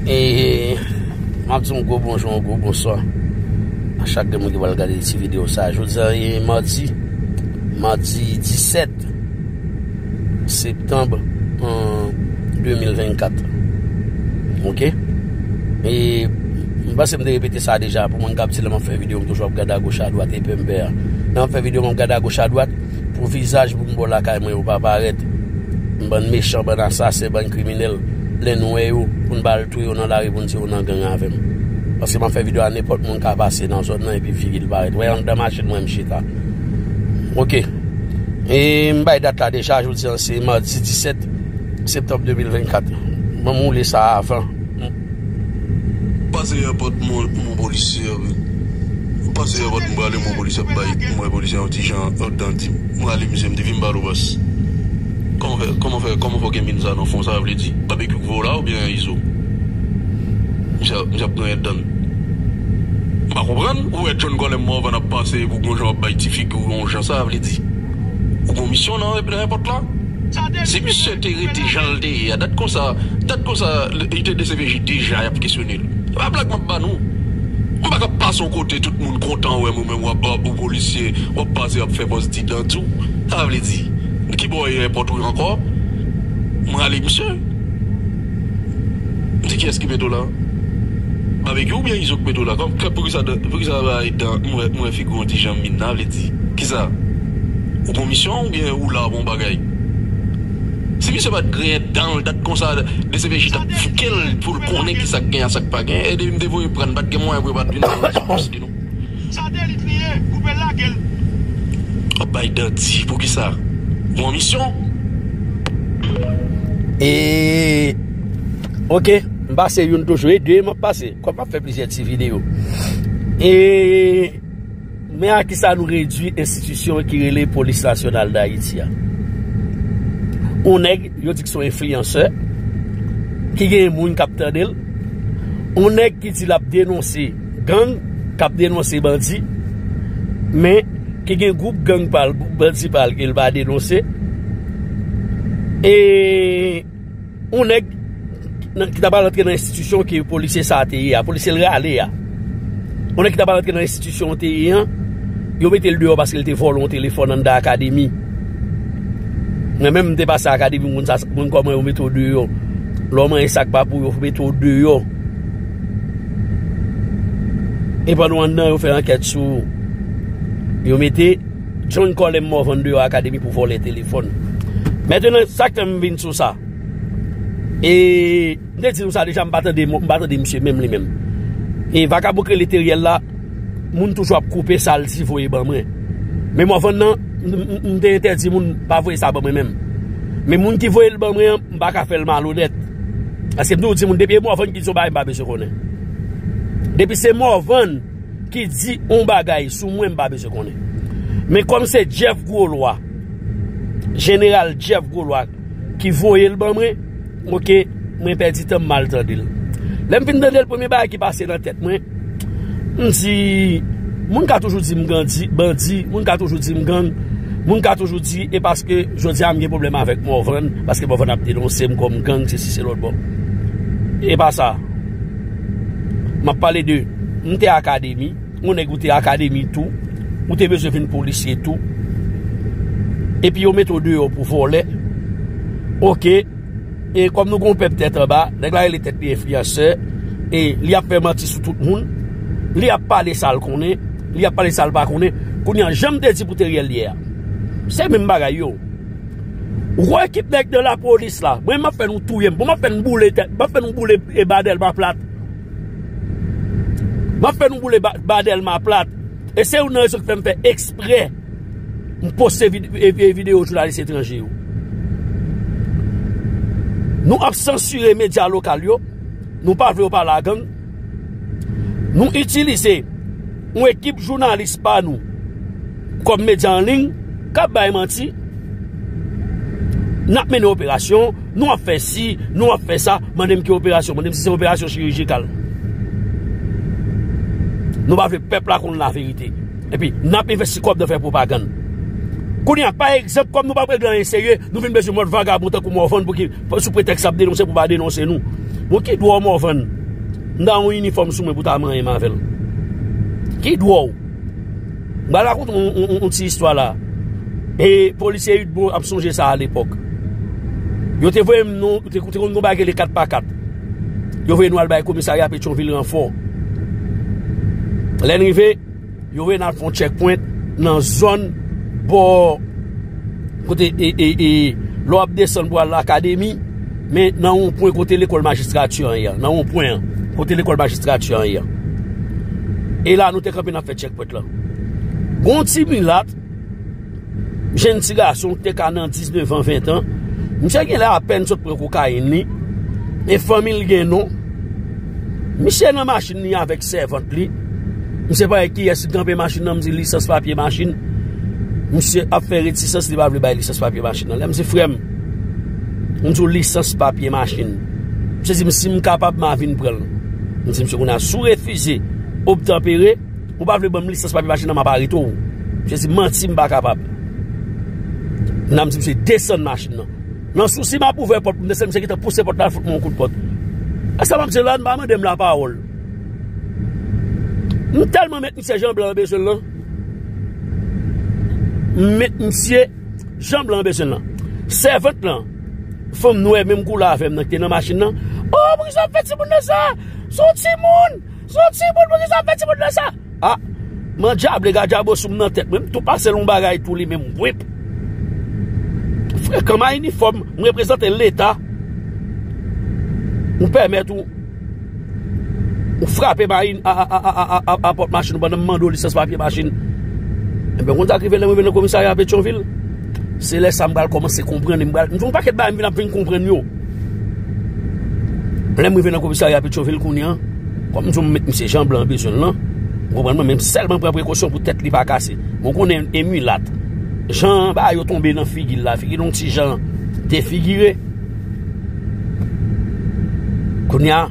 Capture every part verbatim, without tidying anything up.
E m ap di yon gwo bonjou, yon gwo bonswa a chak de moun ki pral gade ti videyo sa. Jodi a, e madi, madi disèt septanm, an de mil vennkat. Oke? E m panse m te repete sa deja, pou moun k ap di lè m ap fè videyo, m toujou ap gade agoch adwat, e pè m pè a. Lè m ap fè videyo, m ap gade agoch adwat, pou vizaj moun bò lakay mwen yo pa parèt. Bann mechan, bann asasen, bann kriminèl, lè n wè yo, pou n pa al touye yo nan lari, pou n di yo nan gang avè m. Paske m ap fè videyo a, nenpòt moun ka pase nan zòn nan epi figi l parèt. Wè, anndan machin mwen m chita. Oke. E m bay dat la deja, jodi a se madi disèt septanm de mil vennkat. Ban m woule sa avan. Pase èpòt, mon, mon polisye. Pase èpòt, m prale, mon polisye ap bay, m wè polisye yon ti jan anndan di m. M prale, misye, m di, "Vin m pale w, bòs." Kòman fè, kòman fè, kòman fè w gen min sa nan fon, sa vle di? Babekyou k voye w la oubyen Izo? Misye, misye ap griyen dan l. M pa konprann, ou wè John Colem Morvan ap pase epi w gon jan w ap bay ti figi w yon jan, sa vle di? Ou gon misyon nan, nan èpòt la? Si misye te rete jan l te ye a, dat konsa, dat konsa, li te D C P J deja, y ap kesyone l. Se pa blag m ap ba nou. M pa ka pase yon kote, tout moun kontan wè m, ou menm w ap, w ap, ou polisye, w ap pase, w ap fè pòz ti dan tou. Sa vle di, ki bò e èpòt ou ankò? M rale misye. M di, "Kiyès ki mete w la? Babekyou oubyen Izo k mete w la?" Kòm, kè, poukisa, poukisa bay dan, m wè, m wè figi w yon ti jan min nan, vle di, kisa? Ou gon misyon oubyen ou la pou yon bagay? Si misye pa t griyen dan l, dat konsa, D C P J t ap fouke l pou l konnen kisa k gen a sa k pa gen. E depi m te voye pran, m pa t gen mwayen pou yo pa t vin fè yon ti plis li, non. Satelit li ye, koupe l, lage l. W ap bay dan di, poukisa? Ou an misyon? E, oke, m pase youn toujou, e de m ap pase. Kòm m ap fè plizyè ti videyo. E, men a kisa nou redwi enstitisyon ki rele Polis Nasyonal d Ayiti a. Yon nèg, yo di k se yon enfliyansè, ki gen moun k ap tande l. Yon nèg ki di l ap denonse gang, k ap denonse bandi, men ki gen gwoup gang pa l, gwoup bandi pa l ke l pa denonse. E yon nèg nan, ki ta pral antre nan enstitisyon ke polisye sa a te ye a, polisye l rale a. Yon nèg ki ta pral antre nan enstitisyon te ye an, yo mete l deyò paske l te vòlè yon telefòn anndan akademi. Mwen menm, m te pase akademi, moun sa, moun kòman yo mete w deyò. Lè w manyen sa k pa pou yo, mete w deyò. E pandan w anndan, yo fè ankèt sou ou. Yo mete John Colem Morvan deyò akademi pou vòlè telefòn. Mentnan, sa k fè m vin sou sa? E m te di nou sa deja, m pa tande, m pa tande misye menm li menm. E vakabon k rele Teriel la, moun toujou ap koupe sa l di voye ban mwen. Men Morvan nan, m, m, m te entèdi moun pa voye sa ban mwen menm. Men moun ki voye l ban mwen an, m pa ka fè l malonèt. Paske m toujou di moun, depi e Morvan ki di yon bagay, m pa bezwen konnen. Depi se Morvan ki di yon bagay sou mwen, m pa bezwen konnen. Men kòm se Jeff Grolwa, Jeneral Jeff Grolwa, ki voye l ban mwen, oke, mwen pèdi tan m mal tande l. Lè m fin tande l, premye bagay ki pase nan tèt mwen, m di, moun ka toujou di m gandi, bandi, moun ka toujou di m gang, moun ka toujou di, e paske jodi a m gen pwoblèm avèk Morvan, paske Morvan ap denonse m kòm gang, sesi se lòt bò. E pa sa. M ap pale de, m te akademi, yon nèg ou te akademi tou, ou te bezwen vin polisye tou, epi yo mete w deyò pou vòlè. Oke, e kòm nou gon pèp tèt anba, nèg la rele tèt li enfliyansè, e li ap fè manti sou tout moun, li ap pale sa l konnen, li ap pale sa l pa konnen. Kounye a, jan m te di pou Teriel yè a, se menm bagay yo. Ou wè ekip nèg nan lapolis la, mwen m ap fè nou touye m, bon, m ap fè nou boule tèt, m ap fè nou boule e ba Dèlma plat. M ap fè nou boule ba, ba Dèlma plat. E se youn nan rezon ki fè m fè eksprè m poste vid, e, e videyo jounalis etranje yo. Nou ap sansire medya lokal yo. Nou pa vle yo pale a gang. Nou itilize yon ekip jounalis pa nou kòm medya an liy k ap bay manti. N ap mennen operasyon, nou ap fè si, nou ap fè sa, mande m ki operasyon, mande m si se operasyon chirijikal. Nou pa vle pèp la konn laverite. Epi, n ap envesti kòb nan fè pwopagann. Kounye a, pa egzanp, kòm nou p ap regle anyen serye, nou vin bezwen mòd vagabon tankou Morvan pou ki, sou pretèks ap denonse pou pa denonse nou. Bon, ki dwa Morvan M ta yon inifòm sou mwen pou ta manyen m avè l. Ki dwa w? M pral rakonte yon, yon, yon, yon ti istwa la. E polisye Udbo ap sonje sa alepòk. Yo te voye m non, te, te konn gon bagay rele kat pa kat. Yo voye nou al bay komisarya Petyonvil ranfò. Lè n rive, yo voye n al fè yon checkpoint nan zòn bò kote e, e, e, lè w ap desann pou al lakademi, men nan yon pwen kote lekòl majistrati an ye a, nan yon pwen an, kote lekòl majistrati an ye a. E la nou te kanpe n ap fè checkpoint lan. Gon ti milat, jenn ti gason ki te ka nan diznèf an, ven an, misye genlè apèn sot pran kokayin li, e fanmi l gen non. Misye nan machin li avèk sèvant li. Misye pa wè kiyès ki kanpe machin nan, m di lisans papye machin. Misye ap fè retisans, li pa vle bay lisans papye machin nan. Lè m di, "Frè m, m di w lisans papye machin." Misye di m, "Si m kapab, m a vin pran l." M di misye, "Kounye a, si w refize obtanpere, ou pa vle ban m lisans papye machin nan, m ap arete w." Misye di, "Manti, m pa kapab." N a m di misye, "Desann machin nan." Nan sousi m ap ouvè pòt pou m desann, misye gentan pouse pòt la, fout mwen yon kout pòt. E sa m ap di la, n pa mande m lapawòl. M tèlman met misye jan blan an bezwen l lan. M met misye jan blan an bezwen l lan. Sèvant lan, fanm nwè menm koulè avè m nan ki te nan machin nan. "Oh, poukisa w ap fè timoun nan sa? Se yon timoun! Se yon timoun, poukisa w ap fè timoun nan sa?" A, mandyable, gad djabo sou m nan tèt mwen, m tou pase l yon bagay tou li menm, wip. Frekan, m a inifòm, m reprezante Leta. Ou pèmèt ou, ou frape m a, a, a pòt machin ou pandan m mande w lisans papye machin. Ebyen, konn sa k rive lè m rive nan komisarya Petyonvil? Se lè sa m pral kòmanse konprann, e m pral, m di yon pakèt bagay m vin ap vin konprann yo. Lè m rive nan komisarya Petyonvil kounye a, kòm m di w m met misye jan blan an bezwen l lan, ou konprann mwen, men m sèlman pran prekosyon pou tèt li pa kase. Bon, konnen e milat. Jan bagay yo tonbe nan figi l la, figi l yon ti jan defigire. Kounye a,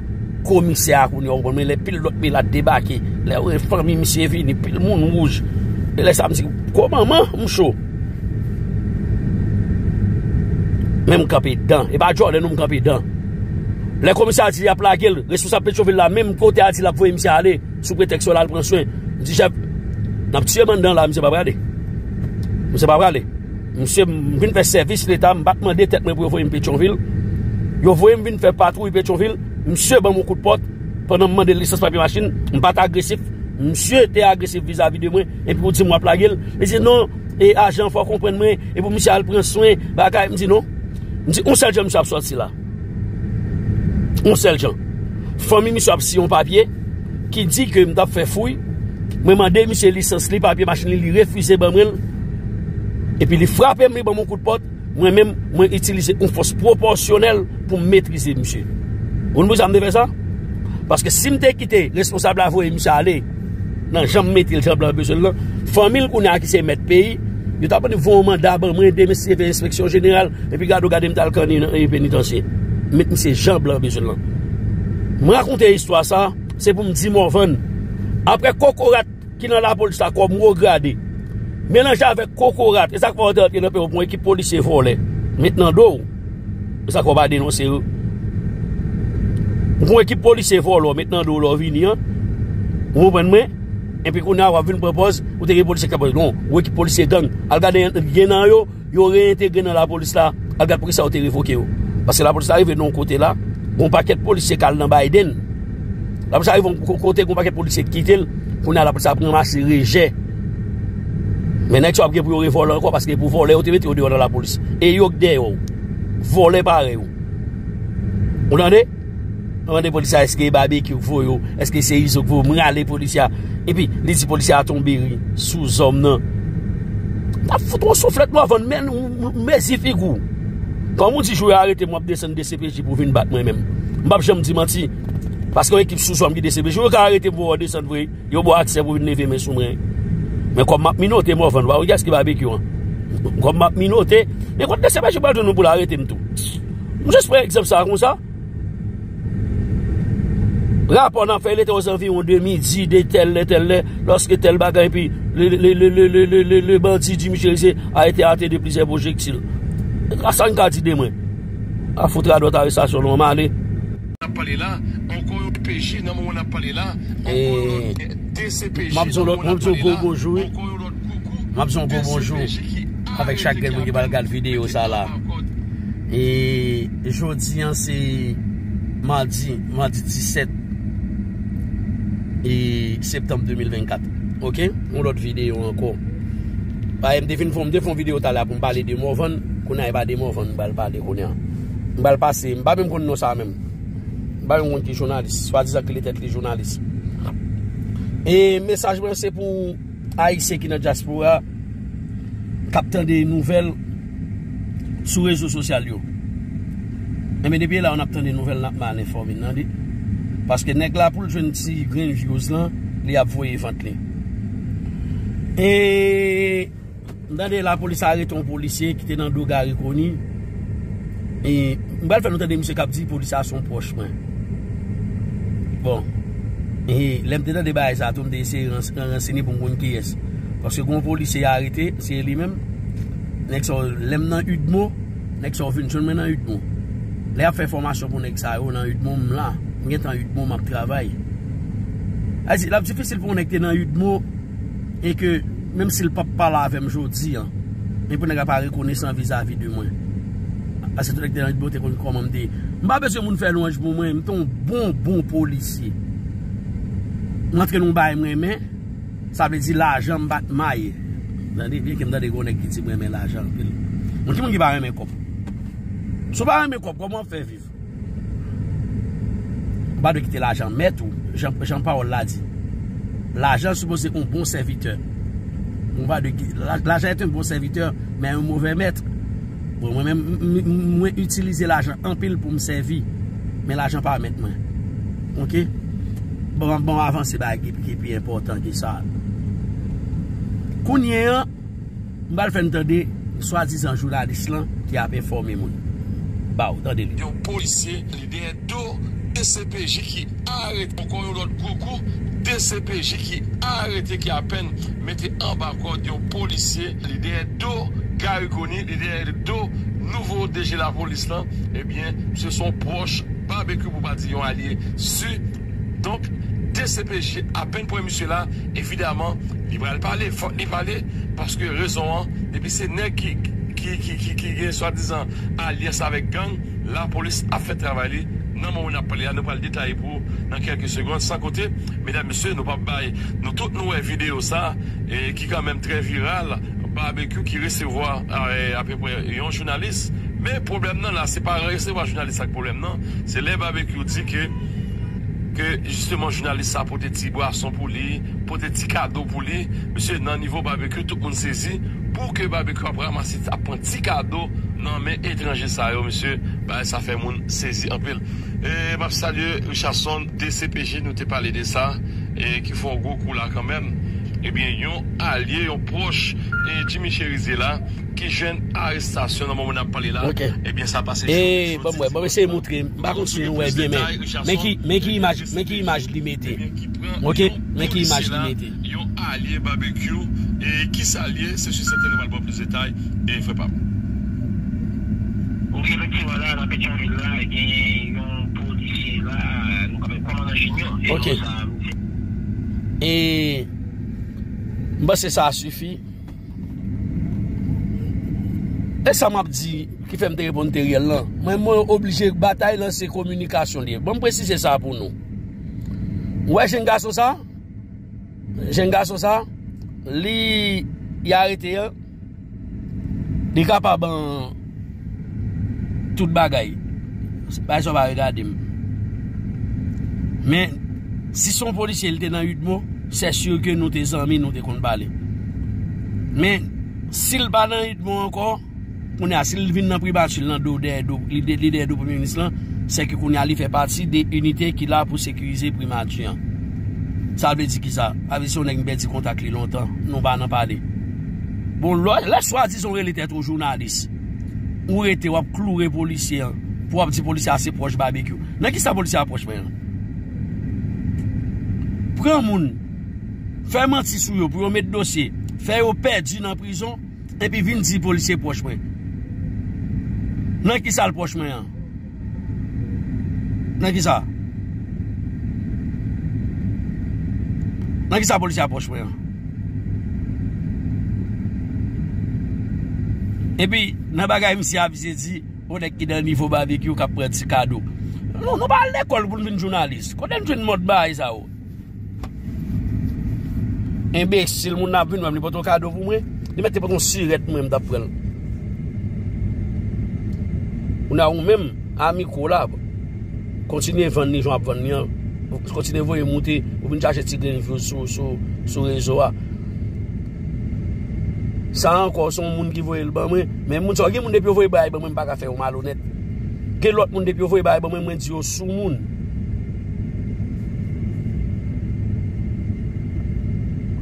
komisè a kounye a, ou konprann mwen, lè pil lòt milat debake, lè w wè fanmi misye vini, pil moun wouj. E lè sa m di, "Ko manman, m cho." Men m kanpe dan. E pa djòlè non, m kanpe dan. Lè komisè a di y ap lage l, responsab Petyonvil la menm kote a di l ap voye misye ale sou pretèks yo l al pran swen. M di, "Chèf, n ap tiye m anndan la, misye pa prale." Misye pa prale. Misye, m vin fè sèvis Leta, m pa t mande tèt mwen pou yo voye m Petyonvil. Yo voye m vin fè patwouy Petyonvil. Misye ban m yon kout pòt pandan m mande l lisans papye machin. M pa t agresif. Misye te agresif vizavi de mwen. Epi ou di m w ap lage l. Li di, "Non, e ajan, fò w konprann mwen. E pou misye al pran swen, bagay." M di, "Non." M di, "Yon sèl jan misye ap sòti la. Yon sèl jan." Fanmi misye ap siyen yon papye ki di ke m t ap fè fouy. Mwen mande misye lisans li, papye machin li, li refize ban mwen l. Epi li frape m, li ban m yon kout pòt. Mwen menm, mwen itilize yon fòs pwopòsyonèl pou m metrize misye. Ou konn poukisa m te fè sa? Paske si m te kite responsab la voye misye ale, nan jan m mete l, jan blan an bezwen l lan, fanmi l kounye a ki se mèt peyi, yo t ap annik voye yon manda ban mwen, demen si Dieu vle, enspeksyon jeneral, epi gade w gade m t al kanni nan, e, penitansye. M met misye jan blan an bezwen l lan. M rakonte istwa sa, se pou m di Morvan. Apre kokorat ki nan lapolis la, kòm wo grade, melanje avèk kokorat, e sa k fè w te antre nan peyi w pou yon ekip polisye vòlè. Met nan do w. E sa k fè w pa denonse yo. Pou yon ekip polisye vòlè w met nan do w lè w vini an. Ou konprann mwen? Epi kounye a w ap vin pran pòz, ou te gen polisye k ap, non, yon ekip polisye gang. Al gade, gen nan yo, yo reyentegre nan lapolis la, al gad poukisa yo te revoke yo. Paske lapolis la rive nan yon kote la, gon pakèt polisye k al nan Biden. Lapolis la rive yon ko-, kote, gon pakèt polisye ki kite l, kounye a lapolis la pran mache rejè. Men nèg sa yo ap gen pou yo revòlè ankò, paske pou vòlè yo te mete yo deyò nan lapolis. E yo k dèyè w. Vòlè parèy ou. Ou tande? Mwen mande polisye a, èske e Babekyou k voye w? Èske se Izo k voye w? M rale polisye a. Epi, li di polisye a tonbe ri sou zòn nan. M t ap fout yon souflèt Morvan, men, m, m, mezi figi w. Kòm ou di jou yo arete m, w ap desann D C P J pou vin bat mwen menm. M p ap janm di manti. Paske yon ekip sou zòn ki D C P J, yo ka arete m pou w desann vre. Yo ba w aksè pou vin leve men sou mwen. Men kòm m ap minote Morvan, ou pa wè kiyès ki Babekyou an. Kòm m ap minote, men kot D C P J pral jwenn nou pou l arete m tou? M jis pran egzanp sa a konsa. Rapò n ap fè, li te ozanviwon de midi, de tèl lè, tèl lè, lòske tèl bagay, epi le, le, le bandit du motorisé a été atteint de plusieurs projectiles. Sa n ka di de mwen? A fout radòt arestasyon non, m ale. ap pale la, ankò yon D P J nan moman n ap pale la, ankò yon lòt D C P J nan moman n ap pale la, ankò yon lòt koukou D C P J ki arete, ki apenn mete anba kòd yon moun. M ap di yon lòt, m ap di yon gwo bonjou. M ap di yon gwo bonjou avèk chak grenn moun ki pral gad videyo sa la. E jodi an se madi, madi disèt e septanm de mil vennkat. Oke? Yon lòt videyo ankò. Paske m te fin fè, m te fè yon videyo talè pou m pale de Morvan. Kounye a, e pa de Morvan m pral pale kounye a. M pral pase, m pa menm konn non sa menm. M pa menm konn ki jounalis. Swadizan ki rele tèt li jounalis. E mesaj mwen se pou Ayisyen ki nan dyaspora k ap tande nouvèl sou rezo sosyal yo. Enben, depi la, w ap tande nouvèl, n ap mal enfòme, tande. Paske nèg la, pou l jwenn ti grenn views lan, li ap voye vant li. E m tande lapolis arete yon polisye ki te nan do Garry Conille. E m pral fè nou tande misye k ap di polisye a se yon pwòch mwen. Bon. E lè m te tande bagay sa tou, m te eseye rans-, ransenye pou m konn kiyès. Paske gon polisye arete, se li menm. Nèg sa yo, lè m nan UDMO, nèg sa yo vin jwenn mwen nan UDMO. Lè y ap fè fòmasyon pou nèg sa yo nan UDMO, m la. M gentan UDMO, m ap travay. Sa di, l ap difisil pou yon nèg te nan UDMO e ke, menm si l p ap pale avè m jodi an, men pou nèg la pa rekonesan vizavi de mwen. Paske tout nèg te nan UDMO te konn kòman m te ye. M pa bezwen moun fè lwanj pou mwen, m te yon bon, bon polisye. M antre nan yon bagay m renmen, sa vle di lajan m pa t may. Tande, byen ke m tande gen yon nèg ki di m renmen lajan anpil. Bon, ki moun ki pa renmen kòb? Si w pa renmen kòb, kòman w ap fè viv? Ou pa dwe kite lajan mèt ou, jan, jan pawòl la di. Lajan sipoze yon bon sèvitè. Ou pa dwe ki-, la-, lajan est un bon serviteur, mais un mauvais maître. Bon, mwen menm, m, m, m, mwen itilize lajan anpil pou m sèvi, men lajan pa mèt mwen. Oke? Bon, bon, avanse bagay ki, ki pi enpòtan ke sa. Kounye an, m pral fè n tande swadizan jounalis lan ki ap enfòme moun. Ba w, tande li. Yon polisye, li dèyè do D C P J ki arete, ankò yon lòt gwo kou, D C P J ki arete, ki apenn mete anba kòd yon polisye, li dèyè do Garry Conille, li dèyè do nouvo D G lapolis lan, ebyen, se son pwòch Babekyou pou pa di yon alye si. Donk, D C P J apenn pran misye la, evidaman, li pral pale, fòk li pale, paske rezon an, depi se nèg ki, ki, ki, ki, ki gen swadizan alyans avèk gang, lapolis ap fè travay li. Nan moman n ap pale a, nou pral detaye pou ou nan kèlke segonn. San kote, medam, mesye, nou p ap bay, nou tout nou wè videyo sa, e ki kanmenm trè viral, Babekyou ki resevwa, e, apeprè yon jounalis. Men pwoblèm nan la, se pa resevwa jounalis ak pwoblèm nan. Se lè Babekyou di ke, ke jisteman jounalis sa pote ti bwason pou li, pote ti kado pou li. Mesye, nan nivo Babekyou, tout moun sezi. Pou ke Babekyou ap ranmase, ap pran ti kado nan men etranje sa yo, mesye, bagay sa fè moun sezi anpil. E, m ap salye Richardson, D C P J, nou te pale de sa, e ki fè yon gwo kou la kanmenm. Ebyen, yon alye, yon pwòch, e Jimmy Chérizier la, ki jwenn arestasyon nan moman n ap pale la. Oke. Ebyen, sa pase. E, ban m wè, ban m eseye montre. M pa konn si nou wè byen, men, men ki, men ki imaj, men ki imaj li mete. Oke? Men ki imaj li mete. Yon alye Babekyou. E kisa l ye? Se sou sèten nou pral pran plis detay. E frè pa m. Wi, efektivman, la, nan Petyonvil la, genyen yon polisye la, nou ka rele kòmandan Junior. E oke. Sa, misye. E m panse sa sifi. E sa m ap di, ki fè m te reponn Teriel lan. Mwen, mwen oblije batay lan se kominikasyon li ye. Ban m presize sa pou nou. Ou wè jenn gason sa? Jenn gason sa, li, li arete an, li kapab an tout bagay. Pa sa pa regade m. Men, si se yon polisye, li te nan UDMO, se si ke nou te zanmi, nou te konn pale. Men, si l pa nan UDMO ankò, kounye a, si l vin nan primati, l nan do, dèyè do, li de-, li dèyè do premye minis lan, se ke kounye a, li fè pati de inite ki la pou sekirize primati an. Sa vle di ki sa? Sa vle di se yon nèg m pèdi kontak li lontan, nou pa nan pale. Bon, lè, lè swadizan w rele tèt ou jounalis, ou rete, w ap kloure polisye an, pou w ap di polisye a se pwòch Babekyou. Nan ki sa polisye a pwòch mwen an? Pran moun, fè manti sou yo pou yo met dosye, fè yo pèdi nan prizon, epi vin di polisye pwòch mwen. Nan ki sa l pwòch mwen an? Nan ki sa? Nan ki sa polisye a pòch mwen an? Epi, nan bagay misye ap di, yon nèg ki nan nivo Babekyou k ap pran ti kado. Nou, nou pa al lekòl pou n vin jounalis. Kote n jwenn mòd bagay sa yo? Enbesil, moun nan ap vin wè m, li pote yon kado pou mwen. Li mèt te pote yon sirèt pou mwen, m t ap pran l. Ou nan ou menm, amiko la, kontinye vann li jan w ap vann li an. Kontinye voye moute, ou vin chache ti grenn views sou, sou, sou rezo a. Sa ankò, se yon moun ki voye l ban mwen. Men moun sa yo, gen moun depi yo voye bagay ban mwen, m pa ka fè yo malonèt. Gen lòt moun depi yo voye bagay ban mwen, mwen di yo soumoun.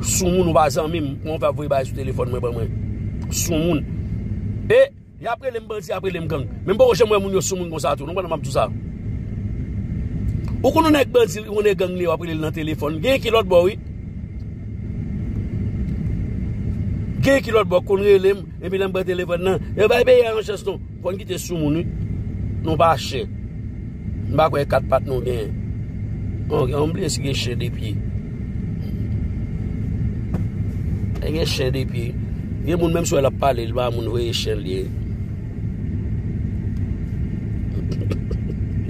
Soumoun, ou pa zanmi m, kòman w fè ap voye bagay sou telefòn mwen ban mwen? Soumoun. E, y ap rele m bandi, y ap rele m gang. Men m poko janm wè moun yo soumoun konsa tou, non, pandan m ap di w sa. Ou konn yon nèg bandi, yon nèg gang li ye, w ap rele l nan telefòn. Gen ki lòt bò, wi. Gen ki lòt bò, konn rele m, epi lè m pran telefòn nan, yo bay peyi a yon chans non. Fò n kite soumoun, wi. Nou pa chen. M pa kwè kat pat nou genyen. Bon, m bliye si gen chen de pye. E gen chen de pye. Gen moun menm si w wè l ap pale, li pa moun vre, e chen l ye.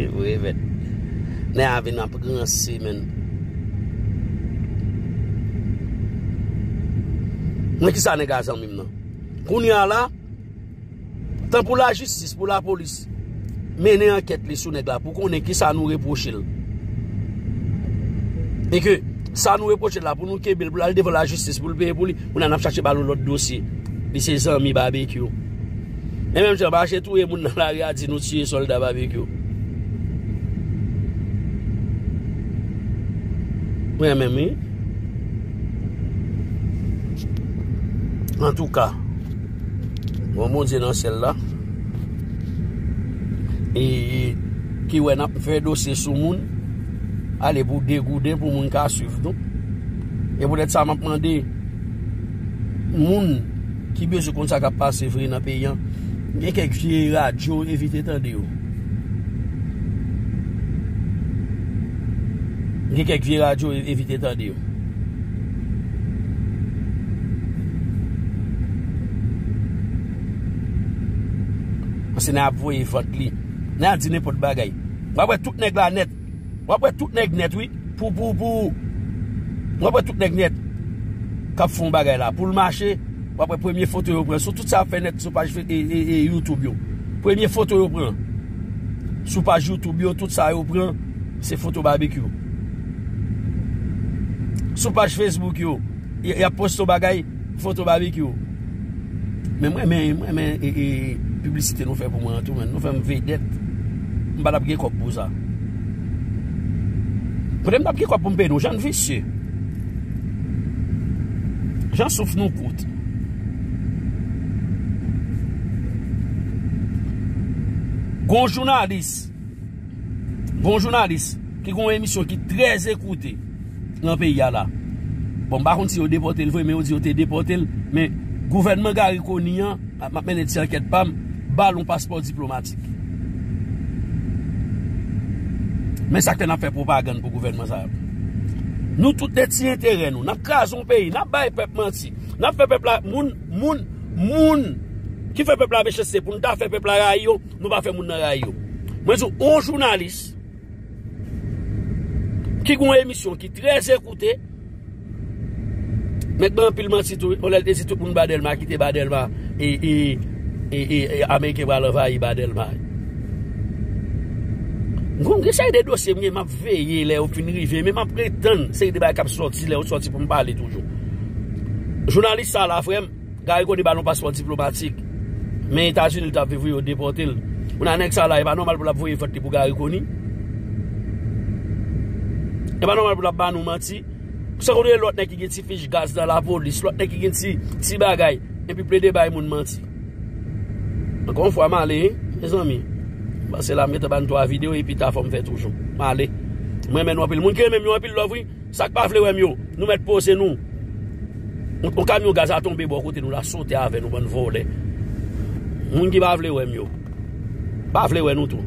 E vre, mèt. Nèg a vin ap ranse, menn. Mwen, kisa nèg a zanmi m nan? Kounye a la, tan pou lajistis, pou lapolis mennen ankèt li sou nèg la, pou konnen kisa nou repwoche l. E ke sa nou repwoche l la, pou nou kenbe l, pou l al devan lajistis, pou l peye pou li, kounye a n ap chache ba l yon lòt dosye. Li se zanmi Babekyou. E menm jan, mache touye moun nan lari a, di nou tiye sòlda Babekyou. Mwen menm, wi. Antouka, bon Bondye nan syèl la, e, ki wè n ap fè dosye sou moun, ale pou de gouden pou moun ka swiv nou. E poutèt sa, m ap mande moun ki bezwen konn sa k ap pase vre nan peyi a, gen kèk vye radyo, evite tande yo. Gen kèk vye radyo, evite tande yo. Paske nèg ap voye vant li. Nèg ap di nenpòt bagay. W ap wè tout nèg la nèt. W ap wè tout nèg nèt, wi. Pou, pou, pou. W ap wè tout nèg nèt k ap fè yon bagay la. Pou l mache, w ap wè premye foto yo pran. Sou tout sa y ap fè nèt sou paj Fe-, e, e, e, YouTube yo. Premye foto yo pran. Sou paj YouTube yo, tout sa yo pran, se foto Babekyou. Sou paj Facebook yo, y, y ap poste yon bagay, foto Babekyou. Men mwen, men, mwen, men, e, e, piblisite nou fè pou mwen an tou, men nou fè m vedèt. M pa t ap gen kòb pou sa. Poutèt m t ap gen kòb pou m peye nou, jan n visye. Jan souf nou kout. Gon jounalis. Gon jounalis ki gon emisyon ki trè ekoute nan peyi a la. Bon, m pa konn si yo depòte l vre, men yo di yo te depòte l. Men gouvènman Garry Conille an, m ap mennen ti ankèt pa m, ba l yon paspò diplomatik. Men sa k fè n ap fè pwopagann pou gouvènman sa a. Nou tout de ti enterè nou. N ap kraze yon peyi, n ap bay pèp manti. N ap fè pèp la, moun, moun, moun ki fè pèp la mechanste pou n ta fè pèp la rayi yo, nou pa fè moun nan rayi yo. Mwen di w, yon jounalis ki gon emisyon ki trè ekoute, mèt ban anpil manti tou, wi. Yon lè l te di tout moun ba Dèlma, kite ba Dèlma, e, e, e, e, e Ameriken pral anvayi ba Dèlma. Gon, gen seri de dosye m gen, m ap veye lè yo fin rive, men m ap ret tann seri de bagay k ap sòti lè yo sòti pou m pale toujou. Jounalis sa la, frè m, Garry Conille ba l yon paspò diplomatik. Men Etazini l t ap viv, wi, yo depòte l. Kounye a nèg sa la, e pa nòmal pou l ap voye vant li pou Garry Conille? E pa nòmal pou l ap ba nou manti? San konte lòt nèg ki gen ti fich gaz nan lapolis, lòt nèg ki gen ti, ti bagay, epi plede bay moun manti. Ankò yon fwa, m ale, wi, mezanmi. Pase la, m gentan ba n twa videyo, epi ta fò m fè toujou. M ale. M renmen nou anpil. Moun ki renmen m yo, anpil love, wi. Sa k pa vle wè m yo, nou mèt poze nou. Yon, yon kamyon gaz a tonbe bò kote nou la, sote avè nou, bann vòlè. Moun ki pa vle wè m yo, pa vle wè nou tou.